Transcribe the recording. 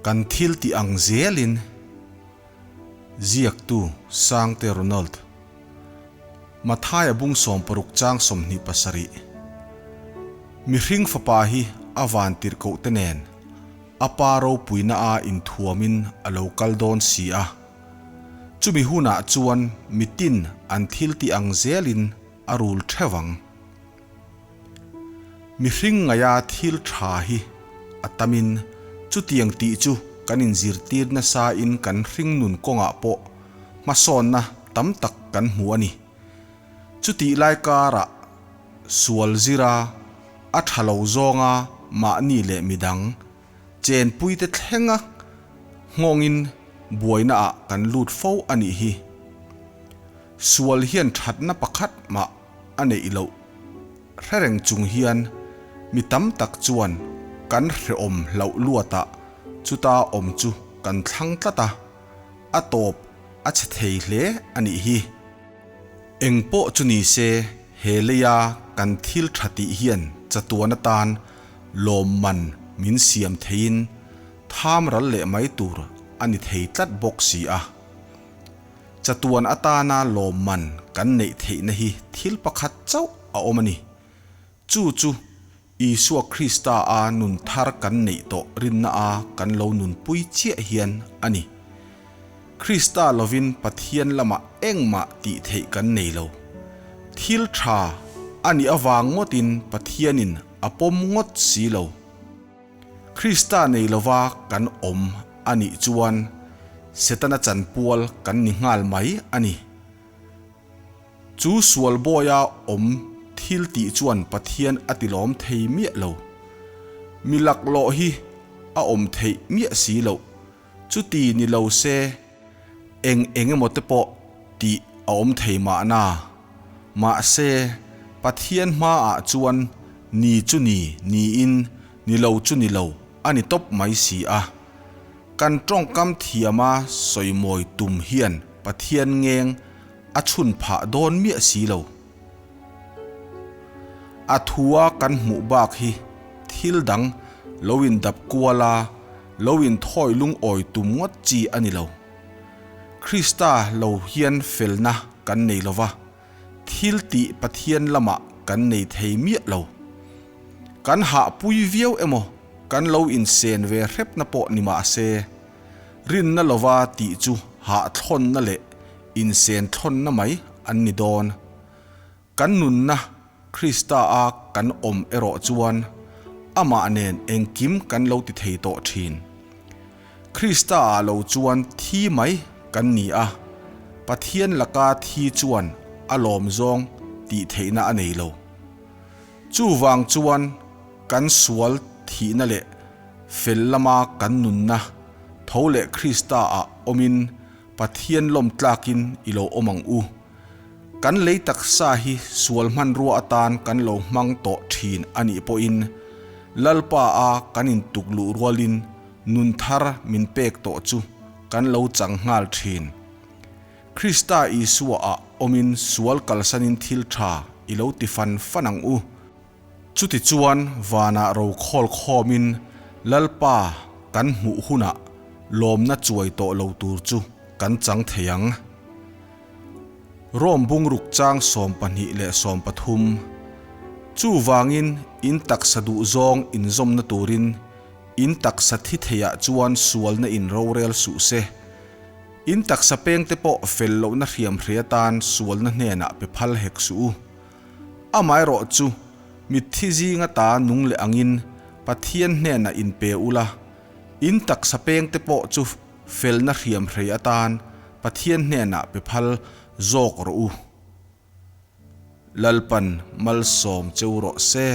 Kan thil tih ang zelin ziaktu Sangte Ronald Mathaia bung 60 chang 27 Mihring fapa hi a van tirhkoh te nen a pa ropuina a inthuamin a lo kal dawn si a. Chumi hunah chuan mitin an thil tih ang zelin a rul theuh ang. Mihring ngaia thil tha hi a tamin chutiang tih chu kan inzirtir nasain kan hringnun kawngah pawh hmasawnna tam tak kan hmu a ni. Chutih lai karah sual zira a tha lo zawnga mahni leh midang chenpuite thlenga nghawngin buainaah kan lut fo a nih hi. Sual hian thatna pakhat mah a neih loh hrereng chung hian mi tam tak chuan kan hrehawm hlauh luatah chuta awm chu kan thlang tlat a, a tawp a chhe thei hle a nih hi. Eng pawh chu ni se he leia kan thil tha tih hian chatuan atan lawmman min siam theiin tham ral leh mai tur a ni thei tlat bawk si a. Chatuan atana lawmman kan neih theihna hi thil pakhat chauh a awm a ni. Chu chu Isua Krista a nun thar kan neih tawh rinna a kan lo nunpui chiah hian a ni. Krista lovin Pathian lamah engmah tih theih kan nei lo. Thil tha a nih avang ngawtin Pathianin a pawm ngawt si lo. Krista nei lova kan awm a nih chuan Setana chanpual kan ni nghal mai a ni. Chu sual bawia awm thil tih chuan Pathian a tilawm thei miah lo. Mi laklawh hi a awm theih miah si loh. Chuti ni lo se eng eng emaw te pawh tih a awm thei mahna. Mahse, Pathian hmaah chuan ni chu ni niin ni lo chu ni lo a ni tawp mai si a. Kan tawngkam thiama sawimawi tum hian Pathian ngeng a chhun phah dawn miah si lo. A thua kan hmuh bak hi thil dang lo indap kual a, lo inthawi lungawi tum ngawt chi a ni lo. Krista lo hian felna kan nei lo va, thil tih Pathian lamah kan nei thei miah lo. Kan hahpui viau emaw kan lo insen ve hrepna pawh ni mah se, rinna lova tih chu hahthlawnna leh insen thlawnna mai an ni dawn. Kan nunna Krista a kan awm erawh chuan amah nen engkim kan lo ti thei tawh thin. Krista ah lo chuan thi mai kan ni a, Pathian laka thi chuan a lawm zawng tih theihna a nei lo. Chuvang chuan kan sual thihna leh fel lama kan nunna tho leh Krista ah awmin Pathian lawm tlakin i lo awm ang u. Kan lei taksa hi sual hmanrua atan kan lo hmang tawh thin a nih pawhin Lalpa a kan intuk luh rualin nun thar min pek tawh chu kan lo chang nghal thin. Krista Isua ah awmin sual kalsanin thil tha i lo ti fan fan ang u. Chutichuan vanah ro khawl khawmin Lalpa kan hmuh hunah lawmna chuai tawh lo tur chu kan chang thei ang. Rome bungruk chang 12 leh 13. Chuvangin in taksa duh zawng inzawmna turin in taksa thi theiah chuan sualna in rorel suh se. In taksa pengte pawh fel lohna hriamhre atan sualna hnenah pe phal hek suh u. Amaherawh chu, mitthi zinga ta nung leh angin Pathian hnenah inpe ula, in taksa pengte pawh chu felna hriamhrei atan Pathian hnenah pe phal zawk rawh u. Lalpan malsawm cheu rawh se.